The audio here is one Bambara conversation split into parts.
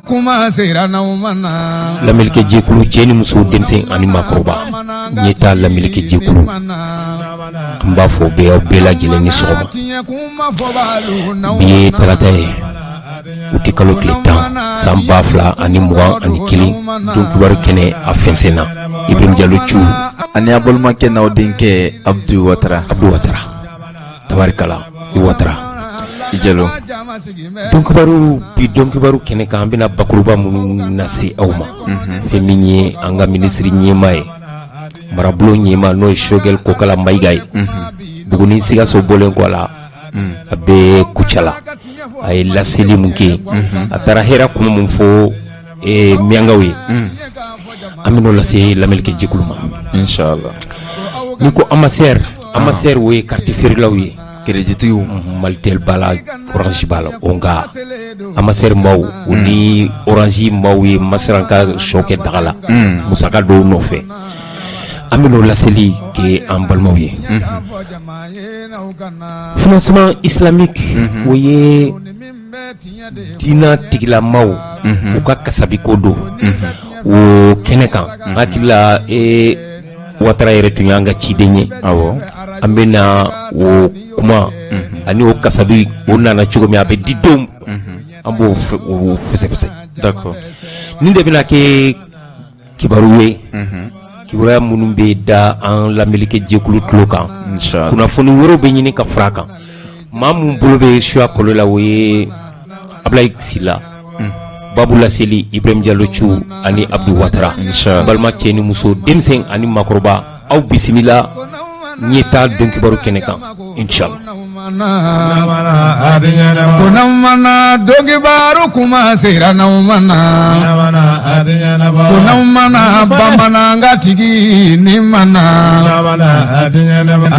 Kuma sera n'aw ma na. Lamɛnnikɛ jɛkulu, cɛ ni muso, denmisɛn ani maakɔrɔba, ɲɛta lamɛnnikɛ jɛkulu, an b'a fɔ bɛɛ, aw bɛɛ lajɛlen ni sɔgɔma. Bi ye tarata ye, uti kalo tile 10, san 2021. Don kibaru kɛnɛ a fɛnsɛnna. Ibrahim Jalo Cu ani a balimakɛ n'aw denkɛ Abdu Watara. Abdu Watara, tabarikala i Watara. I Jalo. Don kibaru, bi don kibaru kɛnɛ kan, an bɛna bakuruba minnu lase aw ma, fɛn min ye an ka minisiri ɲɛmaa ye, marabolo ɲɛmaa, n'o ye Choguel Kokala Mayiga ye, Buguni Sikaso bɔlen kɔ a la, a bɛ Kucala, a ye laseli mun kɛ, a taara hɛrɛ kuma mun fɔ miyankaw ye, an bɛn'o lase lamɛnnikɛ jɛkulu ma. Inshallah. N'i ko Amaser, Amaser, o ye carte feerelaw ye. Créditigiw. Malitel b'a la, Orange b'a la. O nka Amaser maaw, o ni Orange maaw ye masiran ka sɔ kɛ daga la musaka dɔw nɔfɛ. An bɛn'o laseli kɛ an balimaw ye. Financement islamique, o ye diinɛ tigilamaw u ka kasabiko don. O kɛnɛ kan, n hakili la e Watara yɛrɛ tun y'an ka ciden ye. An bɛna o kuma ani o kasabi, o nana cogo min, a bɛ di denw, an b'o fɛsɛfɛsɛ. Nin de bɛna kɛ kibaru ye, kibaruya minnu bɛ da an lamɛnnikɛ jɛkulu tulo kan. Kunnafoni wɛrɛw bɛ ɲini ka fara a kan. Maa min bolo bɛ suya kolo la, o ye Abulayi Sila. Babu laseli, Ibrahim Jalo Cu ani Abdu Watara. Balima cɛ ni muso, denmisɛn ani maakɔrɔba, aw bisimila ɲɛta don kibaru kɛnɛ kan, inshallah. Ko n'aw ma na, don kibaru kuma sera n'aw ma na. Ko n'aw ma na, bamanankatigi ni ma na.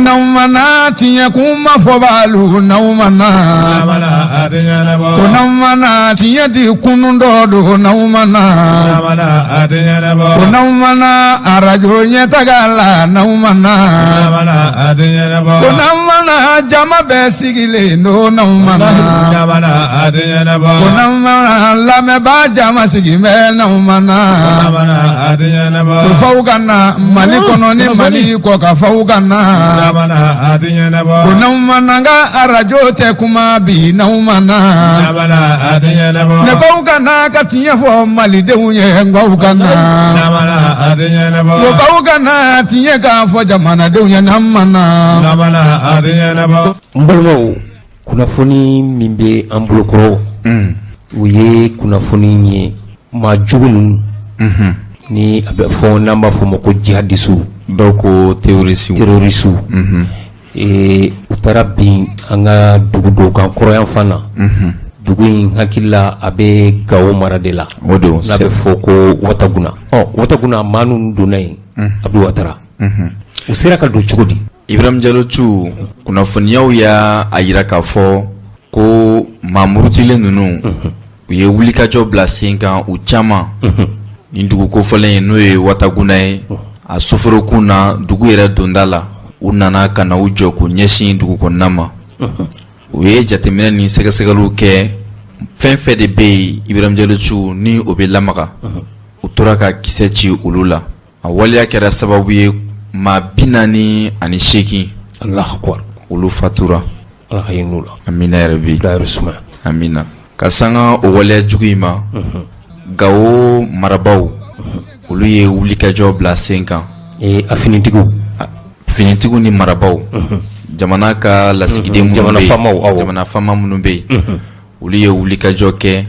N'aw ma na, tiɲɛ kuma fɔbaalu, n'aw ma na. Ko n'aw ma na, tiɲɛ di kunun dɔ don, n'aw ma na. Ko n'aw ma na, arajo ɲɛtaga la, n'aw ma na. Ko n'aw ma na, jama bɛɛ sigilen don, n'aw ma na. Ko n'aw ma na, lamɛnbaa jama sigilen bɛ, n'aw ma na. Ko f'aw ka na Mali kɔnɔ ni Mali kɔ kan, f'aw ka na. Ko n'aw ma na, n ka arajo tɛ kuma bi, n'aw ma na. Ne k'aw ka na ka tiɲɛ fɔ Malidenw ye, n k'aw ka na. Ko k'aw ka na tiɲɛ k'a fɔ jamanadenw ye, n'an ma na. N balimaw, kunnafoni min bɛ an bolokɔrɔ, o ye kunnafoni ye maa jugu ninnu ni a bɛ fɔ, n'an b'a fɔ o ma ko jihadisiw. Dɔw ko terrorisiw. Terrorisiw, u taara bin an ka dugu dɔw kan kɔrɔyanfan na. Dugu in, hakili la, a bɛ Gawo mara de la. O don. N'a bɛ fɔ ko Wataguna. Ɔ, Wataguna, maa ninnu donna yen, Abdu Watara, u sera ka don cogo di? Ibrahim Jalo Cu, kunnafoniyaw y'a a yira k'a fɔ ko maa murutilen ninnu, u ye wulikajɔ bila sen kan u caman nin dugu kofɔlen ye, n'o ye Wataguna ye, a soforokun na, dugu yɛrɛ donda la. U nana ka na u jɔ k'u ɲɛsin dugu kɔnɔna ma. U ye jateminɛ ni sɛgɛsɛgɛliw kɛ. Fɛn fɛn de bɛ yen, Ibrahim Jalo Cu, ni o bɛ lamaga, u tora ka kisɛ ci olu la. A waleya kɛra sababu ye, maa 48 Allahu akbar. olu fatura. Ala ka hinɛ u la. Amina yarabi. Dayɔrɔ suma. Amina. Ka sanga o waleya jugu in ma, Gawo marabaaw, olu ye wulikajɔ bila sen kan. A finitigiw. Finitigiw ni marabaaw, jamana ka lasigiden minnu Jamana bɛ yen, faamaw, awɔ. Jamana faama minnu bɛ yen, olu ye wulikajɔ kɛ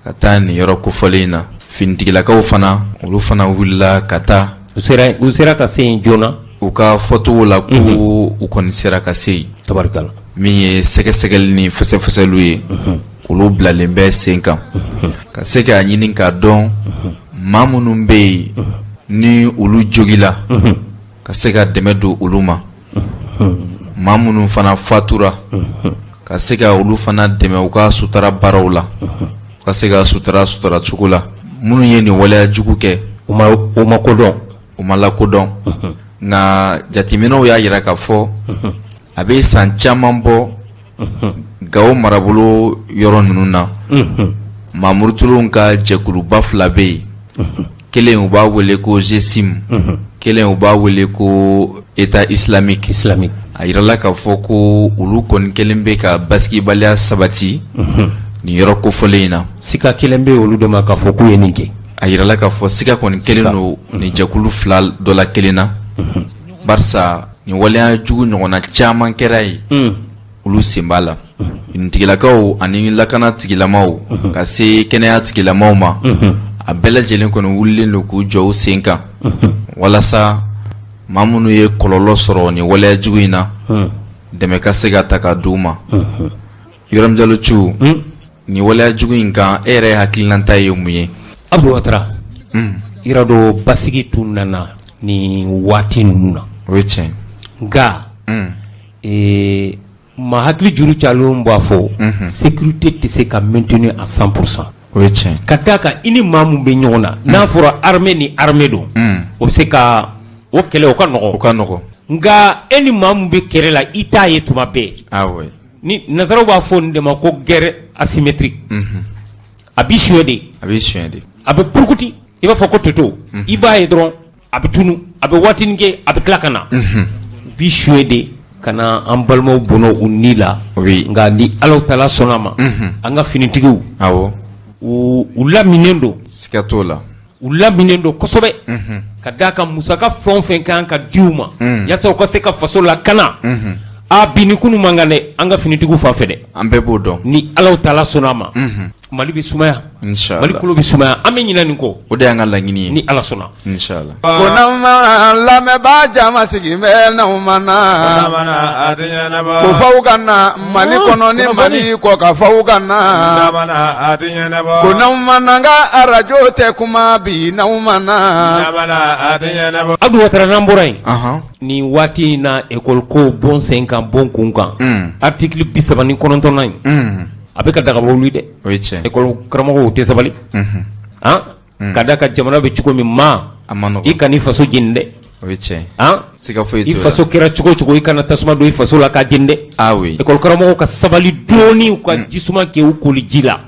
ka taa nin yɔrɔ kofɔlen in na. Finitigilakaw fana, olu fana wulila ka taa. U sera ka se yen joona. U ka fɔcogo la ko u kɔni sera ka se yen. Tabarikala. Min ye sɛgɛsɛgɛli ni fɛsɛfɛsɛliw ye, olu bilalen bɛ sen kan ka se k'a ɲini k'a dɔn maa minnu bɛ yen ni olu jogila, ka se ka dɛmɛ don olu ma, maa minnu fana fatura, ka se ka olu fana dɛmɛ u ka sutara baaraw la, ka se ka sutara sutara cogo la. Minnu ye nin waleya jugu kɛ, U ma kodɔn. U ma lakodɔn, nka jateminɛw y'a jira k'a fɔ a bɛ san caman bɔ, Gawo marabolo yɔrɔ ninnu na. Maa murutilenw ka jɛkuluba fila bɛ yen, kelen u b'a wele ko GSIM, kelen u b'a wele ko État islamique. Islamique. A yirala k'a fɔ ko olu kɔni kelen bɛ ka basigibaliya sabati nin yɔrɔ kofɔlen in na. Sika kelen bɛ olu de ma k'a fɔ k'u ye nin kɛ. A yirala k'a fɔ sika kɔni kelen don nin jɛkulu fila dɔ la kelen na, barisa nin waleya jugu ɲɔgɔnna caman kɛra yen, olu sen b'a la. Finitigilakaw ani lakana tigilamaw ka se kɛnɛya tigilamaw ma, a bɛɛ lajɛlen kɔni wulilen don k'u jɔ u sen kan walasa maa minnu ye kɔlɔlɔ sɔrɔ nin waleya jugu in na, dɛmɛ ka se ka ta ka di u ma. Ibrahim Jalo Cu, nin waleya jugu in kan, e yɛrɛ hakilinata ye mun ye? Abu Watara, i yɛrɛ dɔn basigi tun nana nin waati ninnu na. O ye tiɲɛ. Nka maa hakili juru calen b'a fɔ, sécurité tɛ se ka maintenir à 100%. O ye tiɲɛ. Ka d'a kan, i ni maa mun bɛ ɲɔgɔn na, n'a fɔra armée ni armée don, o bɛ se ka o kɛlɛ, o ka nɔgɔn. O ka nɔgɔn. Nka e ni maa mun bɛ kɛlɛ la, i t'a ye tuma bɛɛ. Ah oui. Ni nanzaraw b'a fɔ nin de ma ko guerre asymétrique. A b'i suɲɛ de. A b'i suɲɛ de. A bɛ purukuti, i b'a fɔ ko toto. I b'a ye dɔrɔn, a bɛ tunu, a bɛ waatinin kɛ, a bɛ tila ka na. U b'i suɲɛ de ka na an balimaw bɔnɔ u ni la. Nka ni Alahu taala sɔnna ma, an ka finitigiw, u laminen don. Siga t'o la. U laminen don kosɛbɛ, ka d'a kan musaka fɛn o fɛn kan ka di u ma yaasa u ka se ka faso lakana, a bi ni kunun man kan dɛ, an ka finitigiw fan fɛ dɛ. An bɛɛ b'o dɔn. Ni Alahu taala sɔnna a ma, Mali bɛ sumaya. Inshallah. Mali kolo bɛ sumaya, an bɛ ɲinɛ nin kɔ. O de y'an ka laɲini ye. Ni Ala sɔnna. Inshallah. Ko lamɛnbaa jama sigi bɛ n'aw ma na, ko faw ka na Mali kɔnɔ ni Mali kɔ ka faw ka na, ko n'aw ma na, n ka arajo tɛ kuma bi n'aw ma na. Abdu Watara, n'an bɔra yen, nin waati in na, école ko bon sen kan bon kun kan, article 39nan in, a bɛ ka dagaba wuli dɛ. O ye tiɲɛ. École karamɔgɔw tɛ sabali han, ka da ka jamana bɛ cogo min ma, A ma nɔgɔn. i kan'i faso jeni dɛ. O ye tiɲɛ. Han. Siga foyi I t'o la. faso kɛra cogo o cogo, i kana tasuma don i faso la k'a jeni dɛ. Ah oui. École karamɔgɔw ka sabali dɔɔni, u ka jisuma kɛ u koli ji la.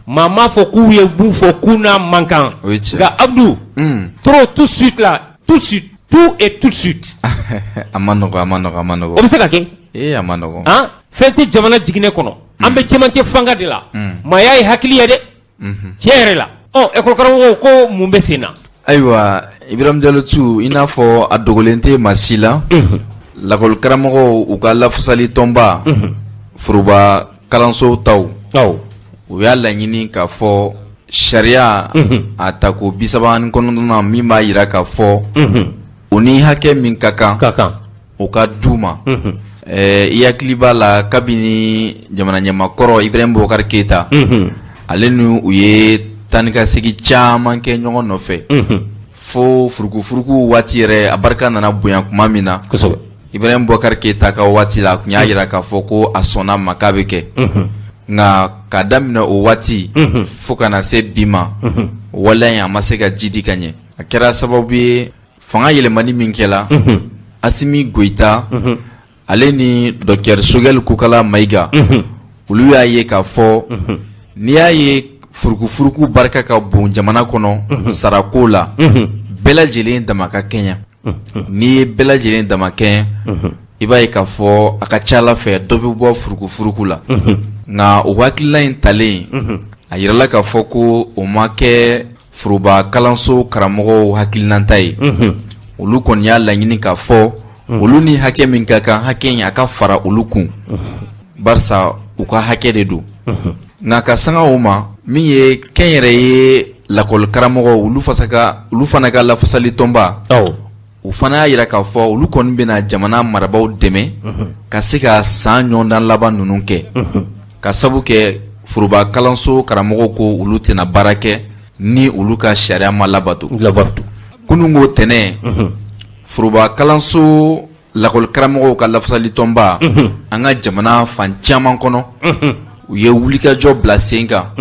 Maa m'a fɔ k'u ye mun fɔ k'u n'a man kan. O ye tiɲɛ. Nka Abdu, trop tout de suite là, tout de suite, tout et tout de suite. A ma nɔgɔn, a ma nɔgɔn, a ma nɔgɔn. O bɛ se ka kɛ. Ee, a ma nɔgɔn. Han, fɛn tɛ jamana jiginɛ kɔnɔ, an bɛ cɛmancɛ fanga de la. Maaya ye hakili ye dɛ, tiɲɛ yɛrɛ la. Ɔ, école karamɔgɔw ko mun bɛ sen na? Ayiwa, Ibrahim Jalo Cu, i n'a fɔ a dogolen tɛ maa si la, lakɔli karamɔgɔw u ka lafasali tɔnba, foroba kalansow taw, u y'a laɲini k'a fɔ sariya a tako 39nan min b'a jira k'a fɔ u ni hakɛ min ka kan, ka kan, o ka d'u ma. I hakili b'a la, kabini jamana ɲɛmaakɔrɔ Ibrahim Boubacar Keita, ale ni u ye taa ni ka segin caman kɛ ɲɔgɔn nɔfɛ, fo furukufuruku waati yɛrɛ, a barika nana bonya tuma min na, Ibrahim Boubacar Keita ka waati la, a tun y'a jira k'a fɔ ko a sɔnna ma k'a bɛ kɛ. Nka k'a daminɛ o waati fo ka na se bi ma, waleya in a ma se ka jidi ka ɲɛ. A kɛra sababu ye, fanga yɛlɛmani min kɛla, Asimi Goyita, ale ni docteur Sogɛli Kokala Mayiga, olu y'a ye k'a fɔ n'i y'a ye furukufuruku barika ka bon jamana kɔnɔ sarako la, bɛɛ lajɛlen dama ka kɛɲɛ. N'i ye bɛɛ lajɛlen dama kɛɲɛ, i b'a ye k'a fɔ a ka ca ala fɛ dɔ bɛ bɔ furukufuruku la. Nka o hakilila in talen, a yirala k'a fɔ ko o ma kɛ foroba kalanso karamɔgɔw hakilinata ye. Olu kɔni y'a laɲini k'a fɔ olu ni hakɛ min ka kan, hakɛ in a ka fara olu kun, barisa u ka hakɛ de don. Nka ka sanga o ma, min ye kɛnyɛrɛye lakɔli karamɔgɔw, olu fana ka lafasali tɔnba, u fana y'a jira k'a fɔ olu kɔni bɛna jamana marabaaw dɛmɛ ka se ka san ɲɔgɔndan laban ninnu kɛ, ka sabu kɛ foroba kalanso karamɔgɔw ko olu tɛna baara kɛ ni olu ka sariya ma labato. Kununko tɛnɛn, foroba kalanso lakɔli karamɔgɔw ka lafasali tɔnba, an ka jamana fan caman kɔnɔ, u ye wulikajɔ bila sen kan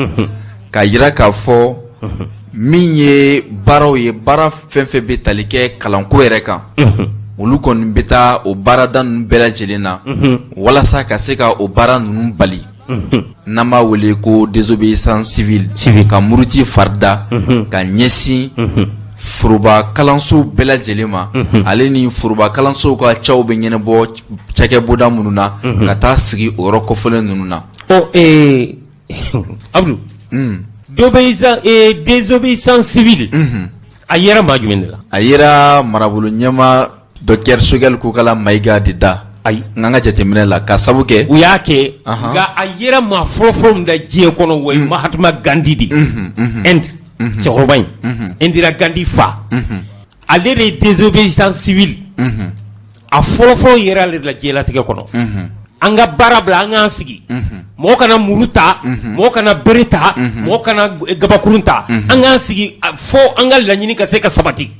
k'a jira k'a fɔ min ye baaraw ye, baara fɛn fɛn bɛ tali kɛ kalanko yɛrɛ kan, olu kɔni bɛ taa o baarada ninnu bɛɛ lajɛlen na walasa ka se ka o baara ninnu bali. n'an b'a wele ko désobéissance civile ka muruti farida ka ɲɛsin foroba kalansow bɛɛ lajɛlen ma, ale ni foroba kalansow ka caw bɛ ɲɛnabɔ cakɛbonda minnu na, ka taa sigi o yɔrɔ kofɔlen ninnu na. Ɔ Abdou, désobéissance civile, a yera maa jumɛn de la? A yera marabolo ɲɛmaa docteur Choguel Kokalla Maïga de da. Ayi. N ka jateminɛ la, ka sabu kɛ U y'a kɛ, nka a yera maa fɔlɔfɔlɔ min da diɲɛ kɔnɔ, o ye Mahatma Gandhi de ye, Inde cɛkɔrɔba in, Indira Gandhi fa. Ale de ye désobéissance civile a fɔlɔfɔlɔ yera ale de la diɲɛlatigɛ kɔnɔ. An ka baara bila, an k'an sigi, mɔgɔ kana muru ta, mɔgɔ kana bere ta, mɔgɔ kana gabakurun ta, an k'an sigi fo an ka laɲini ka se ka sabati.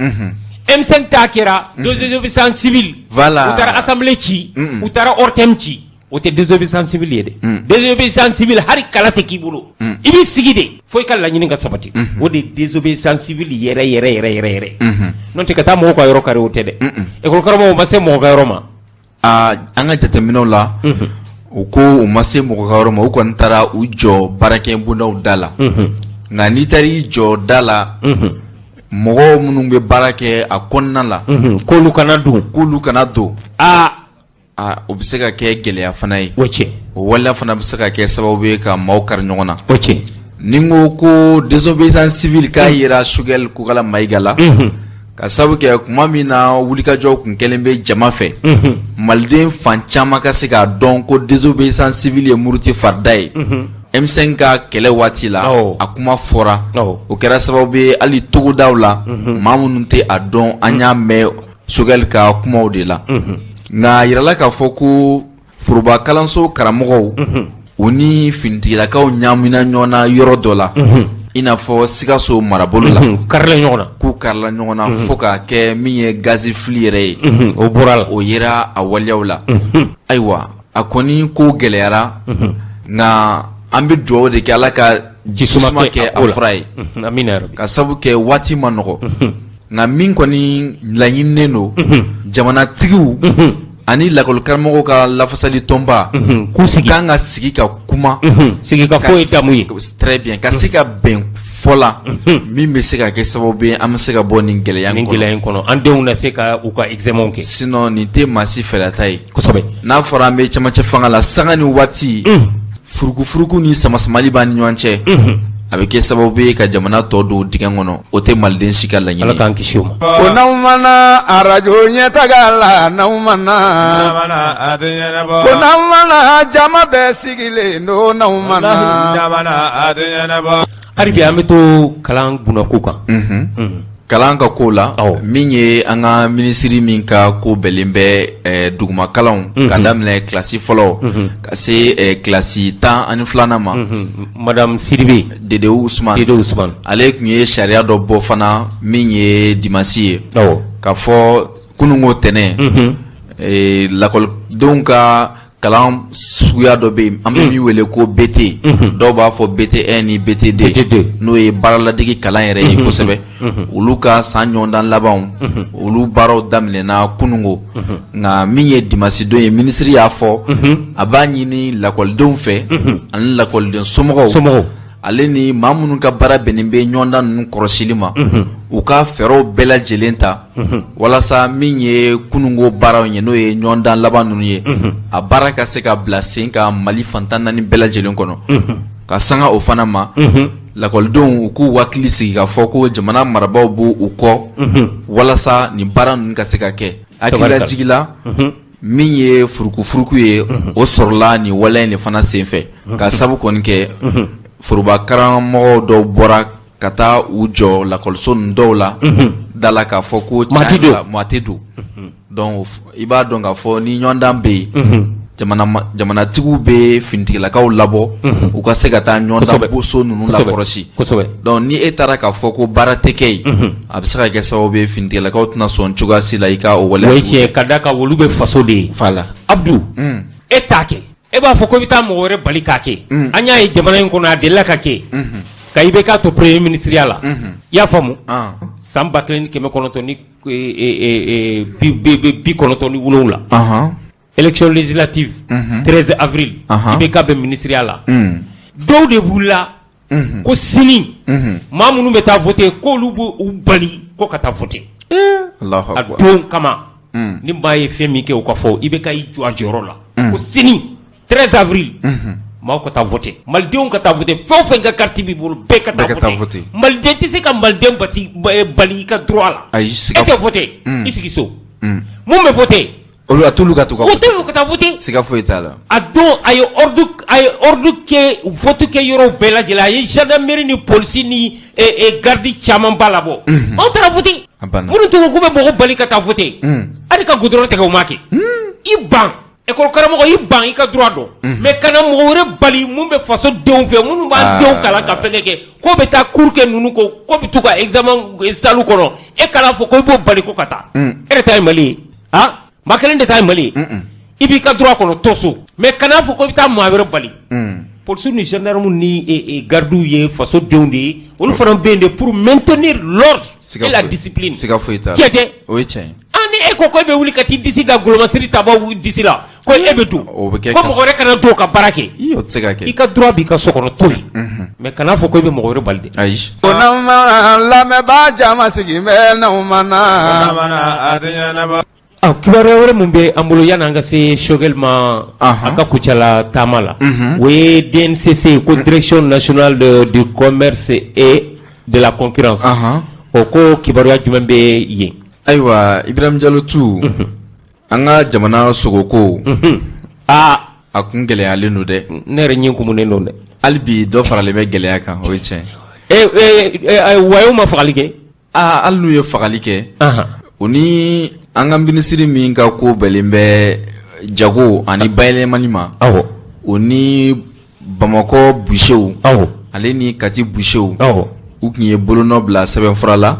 M5 ta kɛra désobéissance civile. Voilà. U taara assemblée ci, u taara ORTM ci. O tɛ désobéissance civile ye dɛ. Désobéissance civile, hali kala tɛ k'i bolo, i b'i sigi de fo i ka laɲini ka sabati. O de ye désobéissance civile yɛrɛ yɛrɛ yɛrɛ yɛrɛ yɛrɛ. N'o tɛ, ka taa mɔgɔw ka yɔrɔ kari, o tɛ dɛ. École karamɔgɔw ma se mɔgɔ ka yɔrɔ ma. Aa, an ka jateminɛw la, u ko u ma se mɔgɔ ka yɔrɔ ma, u kɔni taara u jɔ baarakɛ bondaw da la. Nka n'i taara i jɔ da la, mɔgɔw minnu bɛ baara kɛ a kɔnɔna la, k'olu kana don, k'olu kana don, aa, aa, o bɛ se ka kɛ gɛlɛya fana ye. O tiɲɛ. O waleya fana bɛ se ka kɛ sababu ye ka maaw kari ɲɔgɔn na. O tiɲɛ. Ni n ko ko désobéissance civile k'a yera Choguel Kokalla Maïga la, ka sababu kɛ tuma min na wulikajɔw kun kɛlen bɛ jama fɛ, maliden fan caman ka se k'a dɔn ko désobéissance civile ye muruti farida ye, M5 ka kɛlɛ waati la, a kuma fɔra, o kɛra sababu ye hali togodaw la, maa minnu tɛ a dɔn, an y'a mɛn Choguel ka kumaw de la. Nka a yirala k'a fɔ ko foroba kalanso karamɔgɔw, u ni finitigilakaw ɲaamina ɲɔgɔn na yɔrɔ dɔ la, i n'a fɔ Sikaso marabolo la. Karila ɲɔgɔn na. K'u karila ɲɔgɔn na fo k'a kɛ min ye gazi fili yɛrɛ ye. O bɔra la. O yera a waleyaw la. Ayiwa, a kɔni ko gɛlɛyara, nka an bɛ dugawu de kɛ, Ala ka jisuma kɛ a fura ye. Amina yarabi. Ka sabu kɛ waati ma nɔgɔ, nka min kɔni laɲininen don, jamanatigiw ani lakɔlikaramɔgɔw ka lafasali tɔnba k'u sigi, kan ka sigi ka kuma. Sigi ka fɔ ye damu ye. Très bien, ka se ka bɛn fɔ la min bɛ se ka kɛ sababu ye an bɛ se ka bɔ nin gɛlɛya nin gɛlɛya in kɔnɔ, an denw na se ka u ka examen kɛ. Sinon nin tɛ maa si fɛlata ye. Kosɛbɛ. N'a fɔra an bɛ cɛmancɛ fanga la, sanga ni waati furukufuruku ni samasamali b'an ni ɲɔgɔn cɛ, a bɛ kɛ sababu ye ka jamana tɔ don dingɛ kɔnɔ. O tɛ maliden si ka laɲini. Ala k'an kisi o ma. Ko n'aw mana arajo ɲɛtaga la, n'aw mana, ko n'aw mana jama bɛɛ sigilen don, n'aw mana. Hali bi an bɛ to kalan bunako kan. Kalan ka ko la, min ye an ka minisiri min ka ko bɛlen bɛ duguma kalanw, ka daminɛ kilasi fɔlɔ ka se kilasi 12nan ma, Madame Sidibe. Dede Usman. Dede Usman. Ale tun ye sariya dɔ bɔ fana min ye dimanche ye, ka fɔ kununko tɛnɛn, lakɔlidenw ka kalan suguya dɔ bɛ yen an bɛ min wele ko BT, dɔw b'a fɔ BT1 ni BT2, n'o ye baaraladege kalan yɛrɛ ye kosɛbɛ. Olu ka san ɲɔgɔndan labanw, olu baaraw daminɛna kununko. Nka min ye dimanche don ye, minisiri y'a fɔ a b'a ɲini lakɔlidenw fɛ ani lakɔliden somɔgɔw, ale ni maa minnu ka baara bɛnnen bɛ ɲɔgɔndan ninnu kɔlɔsili ma, u ka fɛɛrɛw bɛɛ lajɛlen ta walasa min ye kununko baaraw ye, n'o ye ɲɔgɔndan laban ninnu ye, a baara ka se ka bila sen ka Mali fan 14 bɛɛ lajɛlen kɔnɔ. Ka sanga o fana ma, lakɔlidenw u k'u hakili sigi k'a fɔ ko jamana marabaaw b'u u kɔ walasa nin baara ninnu ka se ka kɛ. Hakililajigi la, min ye furukufuruku ye, o sɔrɔla nin waleya in de fana senfɛ, ka sabu kɔni kɛ foroba karamɔgɔw dɔw bɔra ka taa u jɔ lakɔliso ninnu dɔw la da la k'a fɔ ko maa tɛ don. Maa tɛ don. Donc i b'a dɔn k'a fɔ ni ɲɔgɔndan bɛ yen, jamanatigiw bɛ finitigilakaw labɔ u ka se ka taa ɲɔgɔndan boso ninnu lakɔlɔsi. Donc ni e taara k'a fɔ ko baara tɛ kɛ yen, a bɛ se ka kɛ sababu ye finitigilakaw tɛna sɔn cogoya si la i ka o waleya. O ye tiɲɛ, ka d'a kan olu bɛ faso de ye. Voilà. Abdou, e t'a kɛ, e b'a fɔ ko i bɛ taa mɔgɔ wɛrɛ bali k'a kɛ. An y'a ye jamana in kɔnɔ, a delila ka kɛ ka IBK to premier ministre ya la, i y'a faamu, san 1997. Élection législative 13 avril IBK bɛ ministériya la dɔw de wulila ko sini maa minnu bɛ taa voter k'olu b'u bali ko ka taa voter a don kama ni maa ye fɛn min kɛ o ka fɔ IBK y'i jɔ a jɔyɔrɔ la ko sini 13 avril maaw ka taa voter malidenw ka taa voter fɛn o fɛn ka carte b'i bolo bɛɛ ka taa voter maliden tɛ se ka maliden bali i ka droit la e tɛ voter i sigi so mun bɛ voter Olu a t'olu ka to ka o t'olu ka taa voter siga foyi t'a la a don a ye ordre a ye ordre kɛ vote kɛ yɔrɔw bɛɛ lajɛlen a ye gendarmerie ni police ni garde camanba labɔ anw taara voter A banna. minnu tun ko k'u bɛ mɔgɔ bali ka taa voter hali ka goudron tigɛ u m'a kɛ i ban école karamɔgɔ i ban i ka droit dɔn mais kana mɔgɔ wɛrɛ bali mun bɛ faso denw fɛ minnu b'an denw kalan ka fɛnkɛ kɛ k'o bɛ taa cours kɛ ninnu kɔ k'o bɛ t'u ka examen salle kɔnɔ e kana fɔ ko i b'o bali ko ka taa e yɛrɛ ta ye Mali ye aa maa kelen de ta ye Mali ye i b'i ka droit kɔnɔ to so mais kana fɔ ko i bɛ taa maa wɛrɛ bali polisiw ni gendarmes ni gardiw ye faso denw de ye olu fana bɛ yen de pour maintenir l'ordre et la discipline siga foyi t'a la tiɲɛ tɛ o ye tiɲɛ ye an ni e ko ko e bɛ wuli ka t'i disi da golomasiri tabaw disi la ko e bɛ don O bɛ kɛ ko mɔgɔ wɛrɛ kana don ka baara kɛ Ii, o tɛ se ka kɛ i ka droit b'i ka so kɔnɔ to yen mais kana fɔ ko i bɛ mɔgɔ wɛrɛ bali dɛ ayi Ko n'aw ma lamɛnbaa jama sigi bɛ n'aw ma na. Ah, kibaruya wɛrɛ min bɛ an bolo yanni an ka se Choguel ma a ka Kucala taama la o ye DNCC ko direction nationale du commerce et de la concurrence o ko kibaruya jumɛn bɛ yen ayiwa Ibrahim Jalo tu an ka jamana sogoko aa a kun gɛlɛyalen don dɛ ne yɛrɛ ɲin kumunen don dɛ hali bi dɔ faralen bɛ gɛlɛya kan o ye tiɲɛ ye wayo ma fagali kɛ aa hali n'u ye fagali kɛ o ni an ka minisiri min ka ko bɛnnen bɛ jago ani bayɛlɛmani ma o ni bamakɔ busew ale ni kati busew u tun ye bolonɔ bila sɛbɛnfura la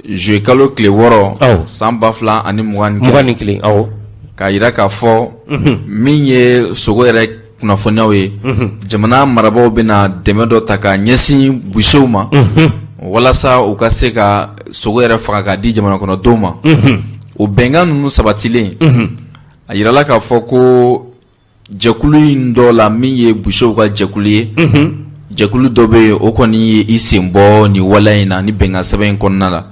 juillet kalo tile 6 san 2021 k'a jira k'a fɔ min ye sogo yɛrɛ kunnafoniyaw ye jamana marabaaw bɛna dɛmɛ dɔ ta ka ɲɛsin busew ma walasa u ka se ka sogo yɛrɛ faga k'a di jamana kɔnɔdenw ma o bɛnkan ninnu sabatilen a jirala k'a fɔ ko jɛkulu in dɔ la min ye busew ka jɛkulu ye jɛkulu dɔ bɛ yen o kɔni ye i sen bɔ nin waleya in na ni bɛnkan sɛbɛn in kɔnɔna la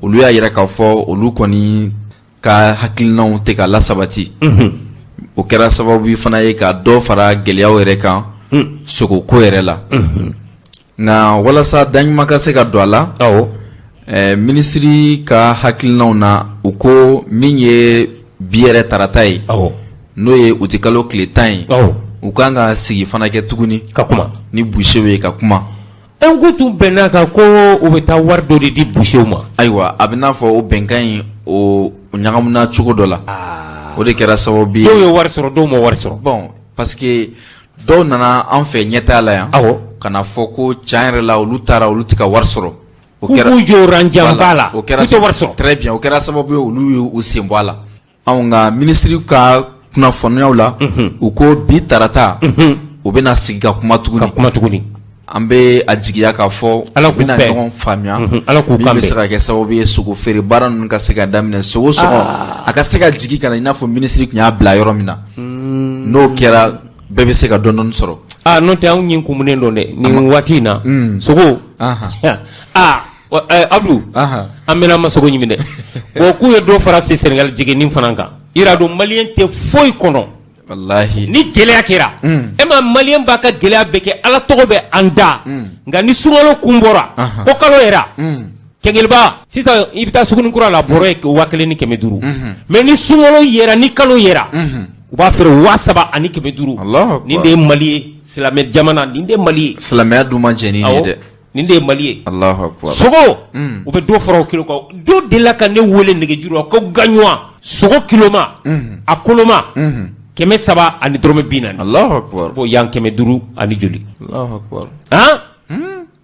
olu y'a jira k'a fɔ olu kɔni ka hakilinaw tɛ ka lasabati o kɛra sababu fana ye ka dɔ fara gɛlɛyaw yɛrɛ kan sogoko yɛrɛ la nka walasa daɲuman ka se ka don a la minisiri ka hakilinaw na u ko min ye bi yɛrɛ tarata ye n'o ye utikalo tile 10 ye u kan ka sigi fana kɛ tuguni ka kuma ni busew ye ka kuma N ko tun bɛnna kan ko u bɛ taa wari dɔ de di busew ma ayiwa a bɛ n'a fɔ o bɛnkan in o ɲagamuna cogo dɔ la o de kɛra sababu ye dɔw ye wari sɔrɔ dɔw ma wari sɔrɔ bon parce que dɔw nana an fɛ ɲɛtaa la yan ka na fɔ ko tiɲɛ yɛrɛ la olu taara olu tɛ ka wari sɔrɔ o kɛra k'u jɔ rang janba la o kɛra wari sɔrɔ très bien o kɛra sababu ye olu y'u sen bɔ a la Anw ka minisiri ka kunnafoniyaw la u ko bi tarata u bɛna sigi ka kuma tuguni ka kuma tuguni an bɛ a jigiya k'a fɔ Ala k'u bɛna bɛn. ɲɔgɔn faamuya Ala k'u min kan bɛ bɛn. se ka kɛ sababu ye sogo feere baara ninnu ka se ka daminɛ sogo sɔngɔ a ka se ka jigin ka na i n'a fɔ minisiri tun y'a bila yɔrɔ min na n'o kɛra bɛɛ bɛ se ka dɔɔni dɔɔni sɔrɔ aa n'o tɛ anw ɲin kumunen don dɛ nin waati in na sogo aa Abdu an mɛnna ma sogo ɲimi dɛ bon k'u ye dɔ fara se Sénégal jiginni fana kan i y'a dɔn maliyɛn tɛ foyi kɔnɔ walahi ni gɛlɛya kɛra e ma maliyɛn b'a ka gɛlɛya bɛɛ kɛ ala tɔgɔ bɛ an da nka ni sunkalo kun bɔra ko kalo yɛrɛ kɛnkɛliba sisan i bɛ taa sugunikura la bɔrɔ ye 1500 mais ni sunkalo yɛrɛ ni kalo yɛrɛ u b'a feere 3500 nin de ye Mali ye silamɛ jamana nin de ye Mali ye silamɛya dun ma jɛn ni nin ye dɛ nin de ye Mali ye Alahu akibaru sogo u bɛ dɔ fara o kilo kan dɔ delila ka ne wele nɛgɛjuru la ko gaɲuwa sogo kiloma a koloma 340 Alahu akibaru bon yan 500 ani joli Alahu akibaru han